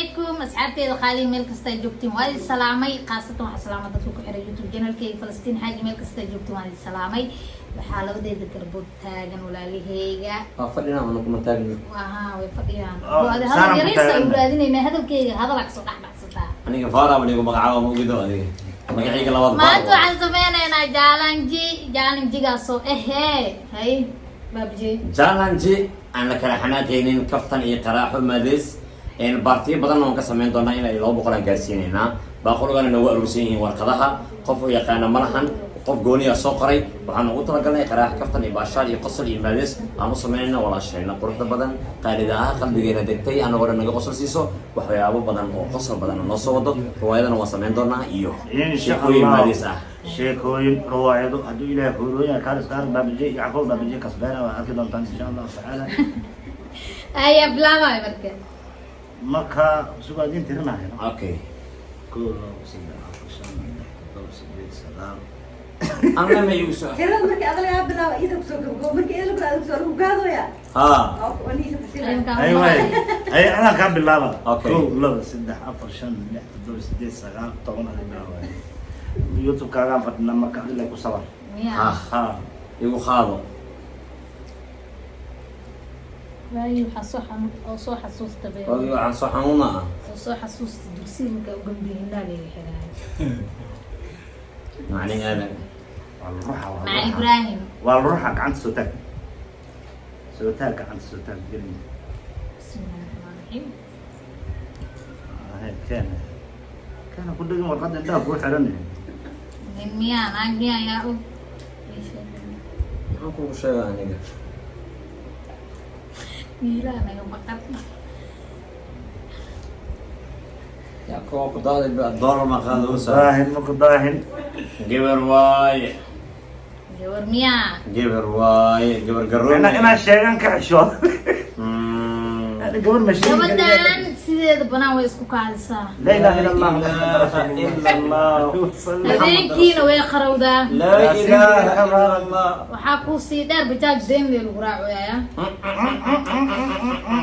Calaykum asxaabteeda qaali, meel kasta joogtiin waa idin salaamay. Khaasatan waxaa salaama dadka ku xiray YouTube channelkayga Falastiin Xaaji. Meel kasta joogtiin waan idin salaamay. Waxaa labadeeda garbood taagan walaalaheyga. Waa fadhinaa, mana kuma taagni. Aha, way fadhiyaan. Oh, Adi saaran hadal ku yaraysa taagan. u raadinayna hadalkeyga, hadalaa kasoo dhex dhacsataa. Aniga faara anigu magacaaba ma ogido, adiga magacayga labaad. Maanta waxaan sameynaynaa challenge, challengegaasoo ahee hay baabjey. Challenge aan la kala xanaaqaynin, kaftan iyo qaraaxo, maadeys, baartiyo badan oon ka samayn doonaa ilaa iyo 200 aan gaarsiinaynaa. Baaqulgana noogu aruursan yihiin warqadaha. Qof u yaqaana ma lahan, qof gooniyaa soo qoray. Waxaan ugu talagalnay qaraaxo, kaftan iyo baashaal iyo qosol iyo maadeys aan u samaynayna walaashayna quruxda badan, qaalida ah, qalbigeena degtay, annagoo dhan naga qosol siiso, waxyaabo badan oo qosol badan noo soo wado. Riwaayadana waan samayn doonaa iyo Insha sheekooyin Allah. maadeys ah. Sheekooyin, riwaayado, hadduu Ilaahay kuurooya kaalis qaar baabije iyo cafo baabije kasbeena waa arki doontaan insha Allahu tacaala. Ayaa bilaabay marka. Marka sugaa idin tirinayo. Okay. 1, 2, 3, 4, 5, 6, 7, 8, 9. Anna ma igu soo Tirada markii adag lagaa bilaabo, iyada kusoo gabgabo, markii iyada lagu adag soo lagu gaadooya. Ha. Oo aniisa fashilay. Ay waay, ay anaa kaa bilaaba. Okay. 1, 2, 3, 4, 5, 6, 7, 8, 9, 10. Adi bilaaba, YouTube kaagaan fadhina marka adila ku sabar. Miya? Ha. Ha. Igu qaado. Waayi waxaa soo oo soo xasuusta be. Waagi waxaan soo xanuuna ah. Oo soo xasuusta dugsiga markaa u gambihindaa laga xiraay. Macalin Aadan. Waa la ruuxa, waa la Maca ruuxa. Ibraahim. Waa la ruuxa, gacanta soo taag, soo taag, gacanta soo taag, gelin. Bismillahi raxmaani raxiim. Ahe, keena keena, ku dhegin warqadda, indhaha kuu xiran. Nin miyaa, naag miyaa, yaa og? Ii sheeg. Maxaan kugu sheegaa aniga? Wiilaha naga maqan. Yaa koo ku daaday doolar ma qaado usa. Daahin ma ku daahin. Gabar waaye. Gabar miyaa? Gabar waaye, gabar garoon. Inaa sheegan ka xishood. Gabar ma sheegi. Gabadhan sideeda banaan way isku kaadisaa. Laa ilaaha illa Allah. Ila Allah. Habeenkiina way qarowdaa. Laa ilaaha illa Allah. Waxaa kuu sii dheer bajaaj deemlee lagu raacoyaaya.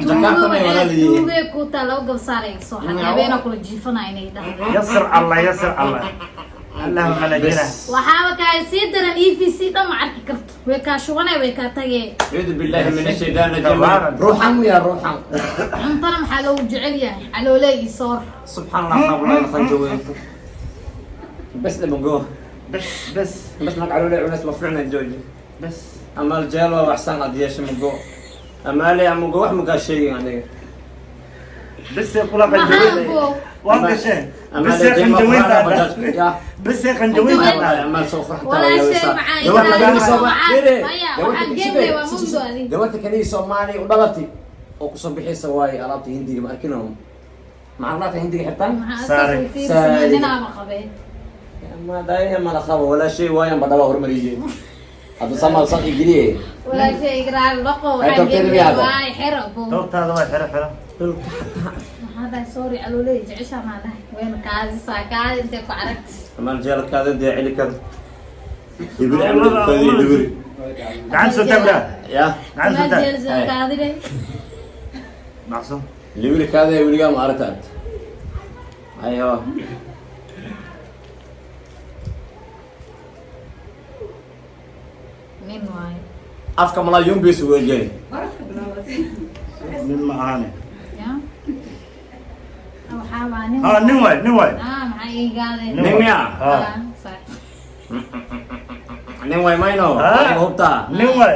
Jakarta may walaaliyihiin. Tuugee kuu taa laba gabsaar ay soo xaday, habeenaa kula jiifanaa inay dhahdo. Yasir Allah, yasir Allah, allahuma najina. Bes. Waxaaba kaa sii daran EVC dhan ma arki karto, way kaa shubanay, way kaa tagee. Acuudu billahi min ashaytaan rajiim. Ruuxan ya ruuxan. Cuntana maxaa loogu jecel yahay? Caloole iyo soor. Subxaan allah, qabla khanjaweynta bes dhamango. Bes bes. Bes nag caloole cunays ma fiicna, jooji. Bes. Ama aljeelo waxsan ad yeesha mugo amaale amugo wax mugaa sheegin aniga. Bes kula Maxaa qanjaweyn. bo? Waan gasheen bes qanjaweynta, bes qanjaweynta. Amaal soo farxta. Walaashay macaan, gabarta ilaahay kaliya macaan. Maya, waxaan geemley waa mugdo adiga. Gabarta kaliya Soomaaliya u dhalatay oo kusoo bixaysa waaye alaabta Hindiga ma arkino, maxaa alaabta Hindiga xirtaan. Maxaa Saare. asaas u fiirsanaa? Ninaaba qabee. Ma daaya ma la qabo, walaashay waayan badhawa hormariyey hadda samaal san igeliye. Walaashay igraal dhaqo. Ay, Waxaan toobteeda geemley miyaa hadda? waay xero bo. Toobtaada waa xero xero. Maxaa dhahay? Sorry, calooley jeceshaa maa dhahay, wayna kaadisaa, kaadi intay ku aragti. Amaal jeelkaada dee celi kar hibir cimri hibir. Gacan soo taag daa. Ya. Gacan soo taag. Jeel soo kaadine. Dhacso. Libirkaada weligaa ma aragta ad ayo. Nin waayo. Afka malaa yumbiis weejay. Barafka bilaabatay. Nin ma ahane. Ya, waxaa waa nin. Ha, nin waay, nin waay. Ah, maxaa ii gaadeen? Nin miyaa? Ha. Ah, sax. Nin waay mayno. Ah. Adiga hubtaa. Nin waay.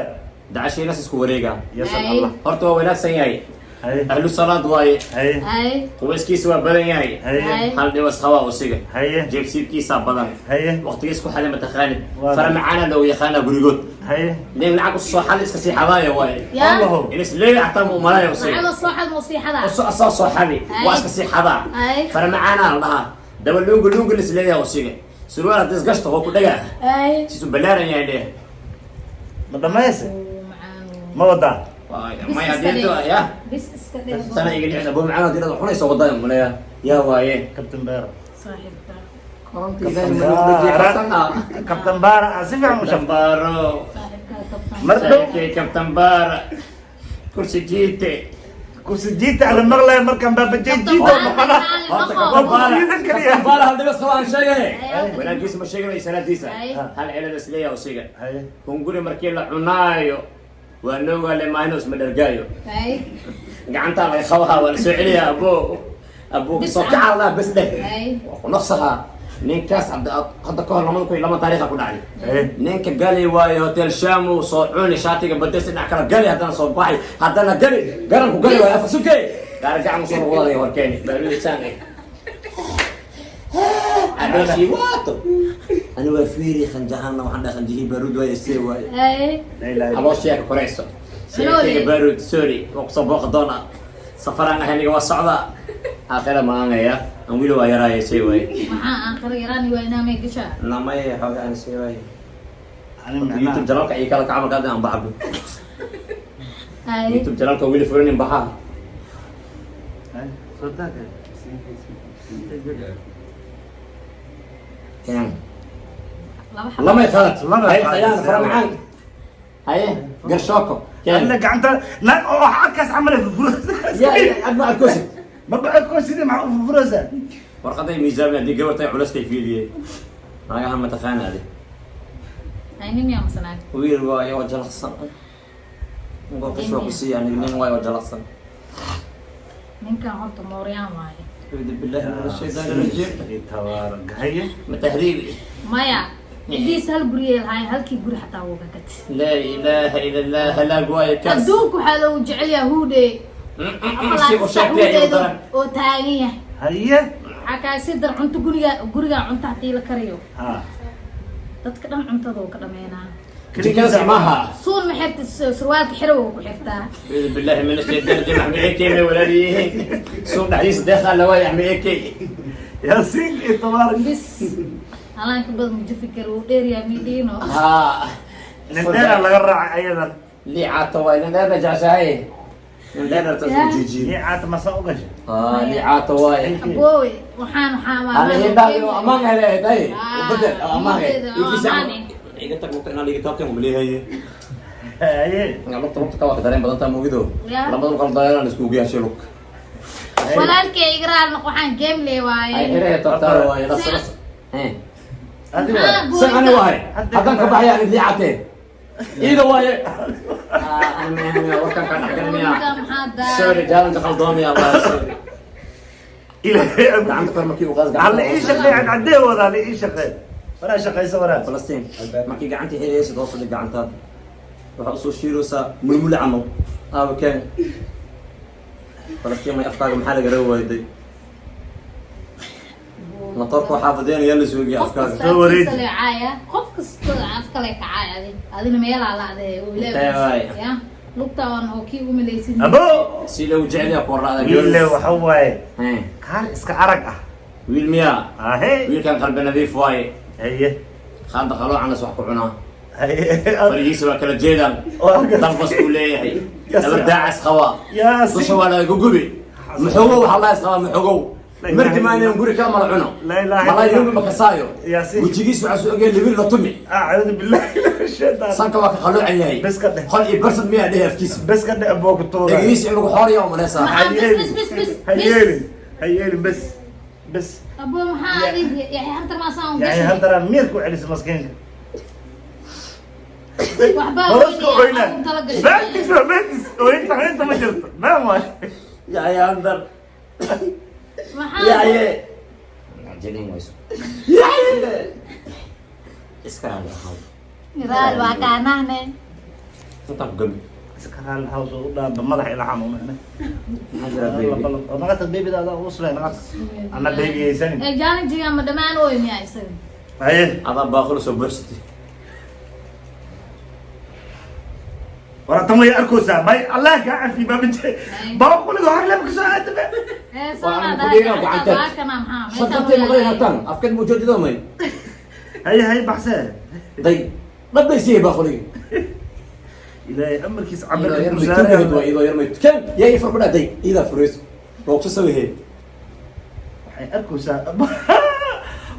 Dacashiinas isku wareega. Yasir Ay. Allah. Horta waa wanaagsan yahay. Haye. Ahlu salaad waaye. Haye. Ay. Qubayskiisa waa badan yahay. Haye. Ay. Hal dhiwas qabaa usiga. Haye. Jeebsiibkiisaa badan. Haye. Waqtigiis ku xaday mataqaanid. Waa. Fara macaana loo yaqaanaa gurigood. Haye. Nin lacag usoo xali iska sii xadaaya waaye. Ya. Allahu. In is leeyahay xataa ma umalaya usiga. Maxaa soo xad musiixada? Asoo soo xadi. Ay. Waa iska sii xadaa. Ay. Fara macaana la dhahaa, daba luungu luungu lis leeyahay usiga, surwaal haddii isgashto waa ku dhagaa. Ay. Sisu ballaaran yahay dheh. Ma dhamayse? Oo, macaan. Ma wadaa? May haddii ya. Bis iska dheh. Sana iga dhicin abu macaan haddii inaad cunayso wadada malaya yaa waaye. Kabtan Baara. Saaxiibka. Kabtan Kabtan Baara aan si fiican u Kabtan shaqo. Baaro. Saaxiibka kabtan. Mar dhow. Saaxiibkay Kabtan Baara, kursi jiite. Kursi jiita ala maqlaya markaan baabajeejiita noqona. Baala hal dhibas qaba aan sheegay. Wanaagiisa ma sheeganayo salaadiisa. Ay. Hal cilad is leeyahay usiga. Haye. Hunguri markii la cunaayo waa noogaale maahino isma dhargaayo. Ay. Gacantaa laga qabahaa, waa la soo celiyaa, abo abo kasoo kaca laa bes dheh. Ay. Waa ku naqsahaa ninkaas. Hadda ka hor 2002 taariikha ku dhacday. Haye. Ninka gali waayo hotel Shamu soo cuni, shaatiga bades dhinac kala gali, haddana soo baxay, haddana gali garanku gali waayo afa suke gaari gacan soo noqdalay horkeeni baaluulisaan eh calooshii waato. Ani waa fiiri khanjahaana, waxaan dhahay khanjihii baaruud waaye, see waaye. Ay. La ilaha illa. Calooshiyaa ka korayso. Calooli. Baaruud, sorry, waa kusoo booqa doona, safaraan ahay aniga, waa socdaa, aakhira maangaya aan wili waa yaraaya, see waaye. Maxaa aakhiro yaraan waa inaamay gashaa? Namay xooga aan see waaye. Ani YouTube macnaha channelka iyo kala kacamalka hadda aan baxbo. Ay. YouTube channelka wili furanin baxaa. Haye, soo daaka. Keen. Laba xabo. Lamay khalat. Lamay Hay khalat. khayaan fara macaan. Haye garshooko. Alla Keen. gacanta naag oo xadkaas camal ay furfuraysaa. Ya ad ma adkoosid. Ma bacadkoo sidii maxaa u furfuraysaa? Warqaday miisaamina haddii gabartay culaskay fiiliyey naagaha ma taqaana adi. Ay, nin yaa masanaag? Wiil waayo oo jalaqsan. Ngoo qis waa ku siiya aniga, nin waayo oo jalaqsan. Ninkan horta mooryaan waaye. Acuudu billahi min ashaytaan rajiim. Tabaarak, haye. Ma tahriibi? Maya, cidiis hal guriyay lahayn, halkii guri xataa wuu ka gatay. Laa ilaaha ila allah, halaag waayo kaas. Adduunku waxaa loogu jecel yahay huudhe. Si u sheegtay ayuu daran. Oo taagan yahay. Haye. Waxaa kaa si dar cunto guriga, guriga cunto hadii la kariyo, Ha. dadka dhan cuntada uu ka dhameynaa. Jikadaas maaha. Suun ma xirta, surwaalka xiro wuu ku xirtaa. Acuudu billahi min ashaytaan rajiim. Axmed ekey may walaaliyihiin suuq dhexdiisa deeqaa la waaya Axmed ekey. Yaasiin iyo tabaarak. Bis halaanka badan mujafi karo, wuu dheeryahay midhiino. Haa. Nin dheera laga raacay ayadan. Liicaata waay, nin dheer jeceshahay, nin dheer dharta isku jiijiyo. Niicaata masa u gashay? Haa, liicaata waay. Aboowe, waxaan waa Ana hindhaha amaan hele day. Ah, ubadel amaan. ubadel, oo amaan eh. Iga tag lugta inaan liga taabteen umaleeyahay. Haye. Lugta lugta ka waa ka dareen badan taa moogido. Ya. Labada kala dareen isku geeyaa lug. Walaalkay igraal noq, waxaan game le Ay. Waaye. Xiraha taabtaa waay, las las eh. Adi Ah, waay. San ani waay haddaan ka baxaya ani liicatee iida waaye. Ani warkan ka dhexgalmiya. Maxaa daa? Sorry, jaalanka qaldoomaya Allah, sorry. Ilaahay. Gacanta kor markii u qaas. Alla ii shaqeey, cad cadee wada, alla ii shaqeey, waraa shaqeysa waraa. Falastiin markii gacantii xiraysid, hoos u dhig gacantaada, waxaa usoo shiiraysaa mulmuli camal. Aaba keen Falastiin, may afkaaga maxaa laga rabi waayday? Matoorka waxaa fadeenaya la suugiya Qof afkaaga. kasta Soo wareeji. afkiisa lee caaya, qof kasta afka lee ka caaya. Adi adina meelaa la-dee oo Intee waay? Ilaahay ya lugtaan oo kii u malaysid. Abo. Si loogu jecel yahay kuwarlaada. Wiille waxa waaye kaal iska arag ah. Wiil miyaa? Ahe. Wiilkan qalbi nadiif waaye. Haye. Qaanda qaloocanas wax ku cunaa. Haye. Farihiisa waa kala jeedaan. Dalbas buu leeyahay. Laba daacas qabaa. Yaasiin. Dusha waa laga gubi maxogow, waxaa la isqabaa maxogow. La ilaha marki maanan guri kala mala cuno. La ilaha malaa illa. yoomi makasaayo. Yaasiin. Wejigiis waxaa soo ogaya libir la tumi. Acuudu billahi min ashaytaan. Sanka waa ka qaloocan yahay. Bes ka dheh. Qol iyo barsad miyaa dhehe afkiisa. Bes ka dheh, aboo ku tuura. Dhegihiisa in lagu xooraya umaleysaa. Maxaa? Bes, bes, bes, bes. Ha yeelin, ha yeelin, bes bes. Abo, maxaa adig yaxya hantar maasaan u yani gashay? Haddana miirka u celisa maskiinka. Waxbaa hooska weynaya, oyna. ugu tala gashay. Beentis waa beentis, ooyinta ooyinta ma jirto, been waay. Yaxya handar. Maxaa? Yaxye jelin wayso, yaxye iska raali ahaw. Raal waa kaanahne. Intaan ku gami. Iska raali hows u dhaaba madaxa ila xanuunayna. Maxaa jira baby? Naqata babyda adaa usle naqata ana babygaysanin. Ee jaalinjiga ma dhammaan ooy miyaa isaga? Haye. Adaa baaqul soo buuxsatay. Waratan way arkaysaa, may Allah kaa cafi baabije baaquliga hor lema kasoo aadame. Ee Waa saanaa aan ku dhahay dhigaa gacanta gacanteed. waa kana maxaa meeshaan Shakartay u maqlayn yaalay. hataan afkeed mujoodido may. Haye haye, baxsee. Day dhabbay siiyey baaquliga. Ilaahay amarkiis iyadoo camirka yar ku may tukaheed waa saaraya. Iyadoo yar may tukaan yaa ii fur ku dhacday, iidaa furayso roogso sawihe. Waxay arkaysaa, waxay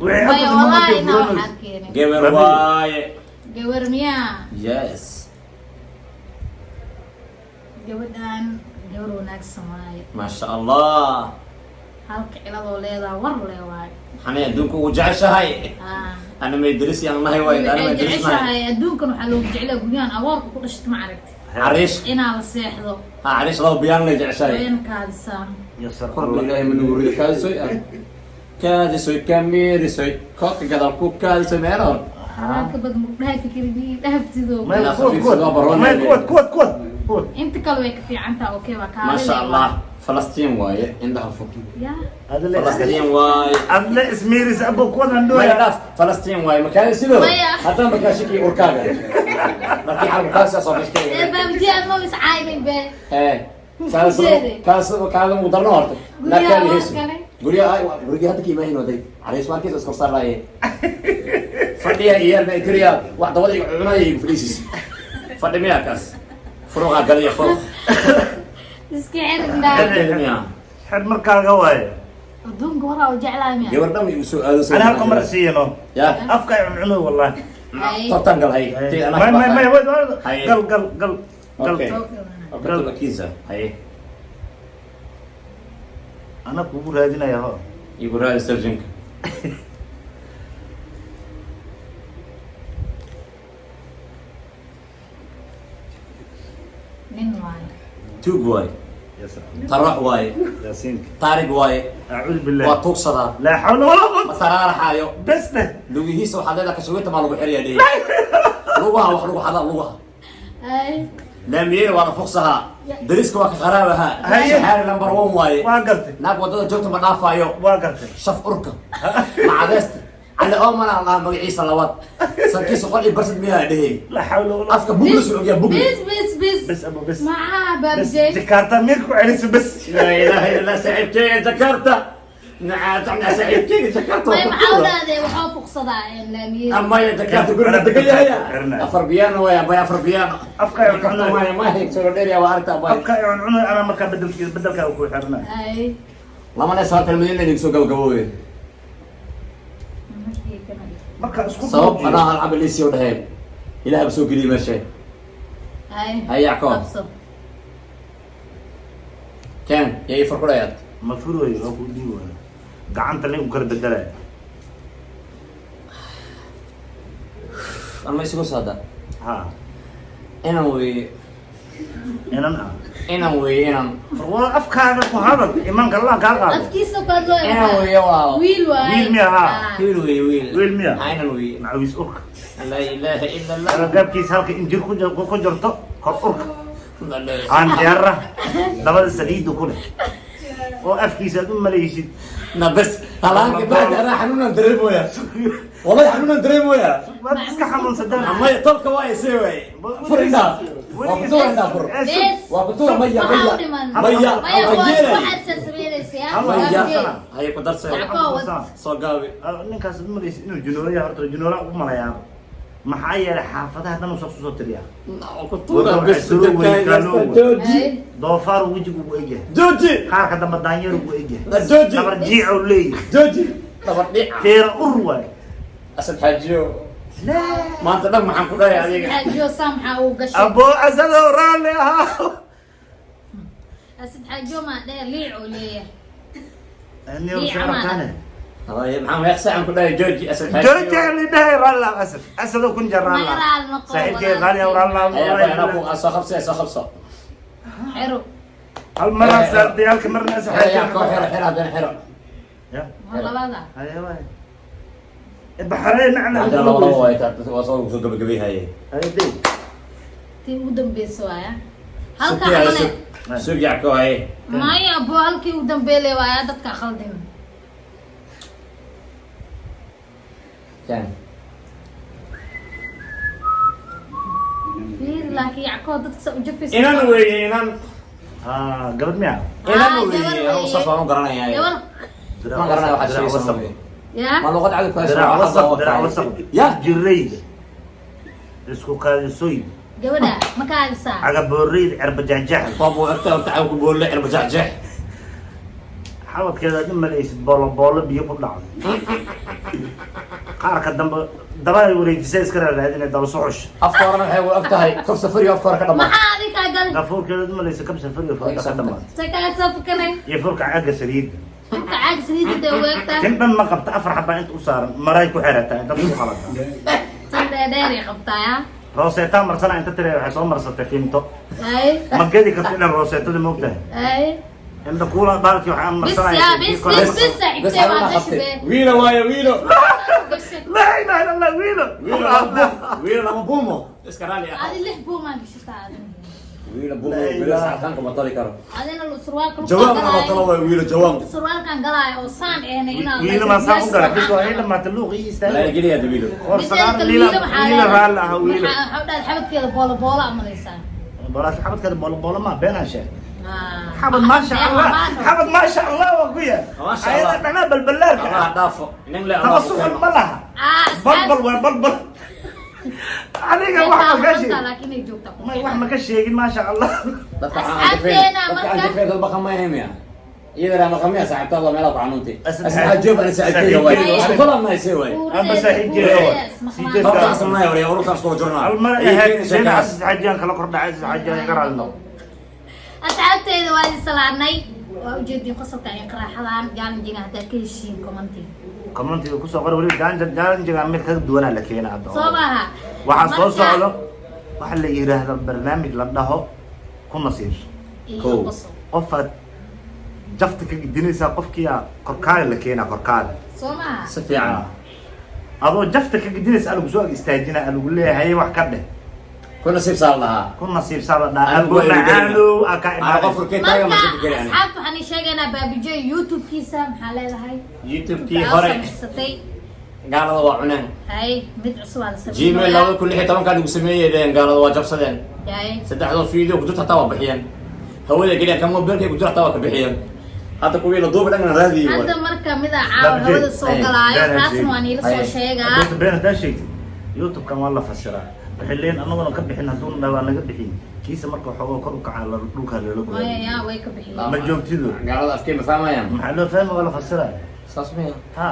Maya arkaysaa wallahi markay inaa wax furanayso. arkeenin. Gabar waaye. Gabar miyaa? Yes. Gabadhan Gabar wanaagsan waaye. Maasha Allah. Halka ciladoo leedaa war le waaye. Maxaanay adduunka ugu jeceshahay? Ah. Ana may deris yaan nahay waay, ana Waxay may deris nahay. jeceshahay adduunkan waxaa loogu jecelyahay guryahan awoorka ku dhashta, ma aragti? Cariish. Inaa la seexdo. Ha, cariish laba biyaan lay jeceshahay. Wayna kaadisaa. Yasar. Korba ilaahay ma nugu rido. Kaadisoy, ah kaadisoy, kamiirisoy, koodka gadaal ku kaadisoy meeloon. Halka badan ma dhaafi karin, dhaaftido. May Ilaa kuwad khafiif kuwad. soo baroon May leeyahay. kuwad kuwad kuwad kuwad. Inta kale way ka fiican tahay, okay, waa kaadida. Maasha Allah, Falastiin waaye, indhaha fog. Ya. Adle. Falastiin waaye. Adle ismiiris abo kuwad maya andhooya. Dhaaf, Falastiin waaye makaadi sidoo. Maya. Haddana makaashiki urkaaga markii xalku kaasi soo gashtay. Ee baabji ama is caaynin be. Ee kaas kaas kaada ugu darno horta. Guryaha Laakiin waa heesu kale. Guryaha guryaha hadda kiimahin waday cariis markiisa iska saaraaye fadhiya iyo guriya wax dabada iga cunaya igu fadhiisis fadhi miya kaas furuqa galiya furuq. Iska xirnaa. Xerteeda miya? Xer markaaga waaye. Adduunka waraa u jeclahay miya? Gabar dhan igu soo aado. Ana halka mar siiyano. Ya. Afka ay cuncuno wallahi. Ay. Tartan gal hay. May may may wait. Haye. Gal gal gal gal. Okay. Abdul haye. Ana kugu raadinaya ho. Igu raadi surgeonka. Nin waaye. Tuug waaye. Yasar. Tarax waaye. Yaasiinka. Taarig waaye. Acuudu billah. Waa tuugsadaa. Laa xawla walaa Ma quwwata. taraaraxaayo. Bes leh. Lugihiisa waxaad leedahay kashawita maa lagu xiriyaa dhihi lugaha wax lagu xadaa lugaha. Ay. Laamiyeyna waa la fuqsahaa, dariska waa ka qaraabahaa. Haye. Saxaari number one waaye. Waa gartay. Naag wadada joogta ma dhaafaayo. Waa gartay. Shaf urka macadeesta cali oomana lahaa magaciisa labaad sankiisa qol iyo barsad miyaa dhehe. Laa xawla walaa. Afka bugla soo ogyaa bugla. Bis bis bis. Bes abo bes. Maxaa bes baabjey? Jakarta miir ku celisa bes. Laa ilaaha illa allah, saaxiibkeyga Jakarta nacaa saaxiibkeyga Jakarta. May maxaa u dhahday waxaa fuqsadaa laamiyada? Amaya Jakarta guriga degan yahay. Afar biyaano waay abay, afar biyaano. Afka ay cuncuno. Maya maya soo dheer waa aragta abay. Afka ay cuncuno ana markaa bedelkiisa bedelkaa ku xirnaa. Ay. Lama le sababta Madiina idin soo gabagaboobe. Marka isku sabab muujiyo. Anaa hal cabal liisii u dhaheen ilaah ba soo geliyey meesha. Ay. Hay, Yacoob. Qabso. Ken yaa ii fur ku dhayaad. Ma furwayo, waa ku dhiibi waaya gacanta nin u kala bedelaya. Ama isugu saada. Ha. Inan weeye. Inan ah. Inan weeye, inan. Waa afkaaga ku hadal imaanka Allah kaa qaado. Afkiisa ku hadloo. Inan weeye walaalo. Wiil waaye. Wiil miya, haa? Ah. Wiil weeye, wiil. Wiil miya? Ha, inan weeye. Macawiis urka. Laa ilaaha ila allah. Gaabkiisa halka injir ku jirto kor urka canjeera dabada saliida ku leh oo afkiisa aad u malaysid. Na bes halaanka baadi anaa xanuunan dareemoya, wallahi xanuunan dareemoya. Waad iska xanuunsadaan. Amaya tolka waa isee waaye, fur indhaha, waa kutuura indhaha fur. Bes. Waa kutuura maya. Maxaa Maya. u dhiman? Maya. Maya waa yeelay. waxaad sameynaysaa. Maya. Baabjey. Haye ku darsay. Yacoob wad. Soo gaabi. Ninkaas aad u malaysid inuu junoola horta junoola u malayaaba, maxaa yeelay xaafadaha dhan usoo soo tiriyaa. Kutuura Wuxuu bes. soo weyn. Jooji. Ay. Doofaar wejigu ugu egyahay. Jooji. Qaarka dambe daanyeer ugu egyahay. Jooji. Dabar jiicow leeyahay. Jooji dabar dhic. Feera ur waay. Asad xaajiyo, maanta dhan maxaan ku dhahay adiga? Xaajiyo saa maxaa uu gashay? Aboo asadow raalli ahaa. Asad xaajiyo maa dheer liic uu leeyahay. Haye, maxaan weeqsaan ku dhahay? Jooji asad xaajiyo. Jooji li dhahay raalli ahaa asad asadow kun jeer raalli Ma ahaa. raali noqo, Saaxiibkay qaali ah raalli ahaa. Haye abay, anaa ku soo qabsay, soo qabso. Xero. Hal mar saardiyaalka marna asad. Xero yaa koo xero, xero haddana xero. Ya. Mar labaada. Haye waay baxareen macna. Haddana laba laba waay taa, waa soo soo gabagabay haye. Haye day. Tii ugu dambeysa waaya. Halka Sug yaa, camale. sug sug yaa koo haye. Maya abo halkii ugu dambeyle waaya, dadka khaldin. Kan. Fiir laakiin Yacoob dadka sa u jafaysa. Inan weeye, inan. Ah, gabadh miya? Inan Ah, weeye. gabar Anigu saas waan u garanayaa. Gabar. Ma garanayo waxaad sheegaysaa weeye. Ya. Ma luqad cadi ku hayso? Dirac wasaq, dirac wasaq. Ya. Jirayda isku kaadisoy. Gabadha ma kaadisaa? Cagabooreyda cirba jexjex. Waa buu agta horta ku boole cirba jexjex. Xabadkeeda aad u malaysid boolo boolo biyo ku dhacday, qaarka dambe daba ay wareejisay iska raadinay daba socosh. Afka horena waxay u ag tahay kof safari, afka hore ka dhamaa. Maxaa adiga kaa Dhahday? Gafuurkeeda u malaysa kabsa furiga furka ka dhamaatay. Se kaa soo fakanay. Iyo furka caaga saliidda. Furka caag saliidda dee weegtaa. Tin dhan ma qabta, afar xabaa inta u saaran maray ku xerataa inta ku qalata. Tan dheerdheer ay qabtaa yaa. Rooseetaa marsana inta tire waxay soo marsatay finto. Ay. Ma gedi karto inaan rooseetada moogtahay. Ay. Inta kuula baalkii waxaan Bis marsanaya. yaa, bis bis bis saaxiibtay waa gashay be. Wiilo waayo, wiilo. Gashay. Laa ilaaha illa Allah, wiilo. Wiilo lama wiilo lama buumo, iska raali ah. Adi lix buumaa gashataa adi. Wiilo buumo wiilo saxanka ma tali karo. Adina surwaalka lagu Jawaab lama galaayo. talo waayo wiilo jawaab. Surwaalkan galaayo oo saan ehna inaad Wiilo maa saan u gala, bis waa ii dhamaatay luuq ii La istaagay. geliya wiilo. Qoor sagaar liila liila raalli ah wiilo. Waxaa dhahay xabadkeeda boola boola amalaysaa. Bolaas xabadkeeda boolo boolo ma beenaan sheeg. Ah. Xabad maasha Allah, xabad maasha Allah waa ku yaal. Maasha Allah. Ayada dhanaa balbalaarka. Allah dhaafo nin le. Tabasuxul ma laha. Ah, Balbal waa balbal. Adiga wax ma ka sheegin. Laakiin ay joogtaa. May wax ma ka sheegin maasha Allah. Dadka aan Asxaabteena dadka aan marka- jafeen dad baqamaynaymaya iyadana maqamiya saaxiibtada meelaha ku xanuuntay. Asad asxaab joog ana saaxiibtayga waay, isku falan ma isee waay. Amba saaxiibkeeda waa. Sideed Horta asnaa wariya ururkaas kula jirnaa. Hal mar ahayd seen xasis xajiyaan kala kordhacay xajiyaan iga raali noqo. Asxaabteeda waa idin salaanay, waa ujeedin qosolka ay qaraaxadaan challenge-ga haddaa ka heshiin comment-iga. Comment-iga kusoo qor weli challenge-ga mid kaga duwanaa la keenaa hadda. Soo maaha? Waxaa soo Marka- socdo waxa la yiraahdo barnaamij la dhaho ku nasiibso. Iyo Kow. qosol. Qofaad jafta ka gidinaysaa qofkiyaa korkaada la keenaa korkaada. Soo maaha? Si fiican. Adoo jafta ka gidinaysa alagu soo ag istaajina alagu leeyahay wax ka dheh. Ku nasiib saa lahaa. Ku nasiibsaa la dhahaa. Anigu Abu waa igu macaanow aa ka ana imaanaysa. qof furkee taaga ma Marka ka fikiri ani. Asxaabta waxaan ii sheegaynaa Baabijey YouTube-kiisa maxaa leedahay? YouTube-kii Aa hore samaysatay. Gaalada waa cuneen. Hay, mid cusub aa la Gmail sameeyay. 2016-kaa lagu sameeyey dheen gaalada waa jabsadeen. Hay. Saddexdoo video ku jirta hataa waa bixiyeen, hawada geliyaan kan mobilkay ku jirta hataa waa ka bixiyeen, hadda kuwii la duuba dhan raadiyey. Hadda marka mid aa caawa Baabijey. hawada soo Ay, galaayo been taasna sheegin. waan iila soo Ay. sheegaa. Hadda been haddaa sheegtid YouTube-kan waa la fasiraa, waxay leeyihin annaguna ka bixin hadduu na waa naga bixin kiisa marka waxoogaa kor u kacaa dhulkaa loola Maya goyaa. yaa way ka bixiyeen. Ma joogtido. Gaalada afkee ma fahmayaan? Maxaa loo fahma, waa la fasiraya. Saas miya? Ha.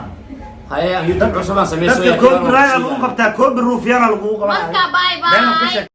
Haye, YouTube cusub aan sameyso. Dadka copyright lagu qabtaa, copy ruufyana lagugu qabanaya. Marka bye Been aad ka bye. sheeg.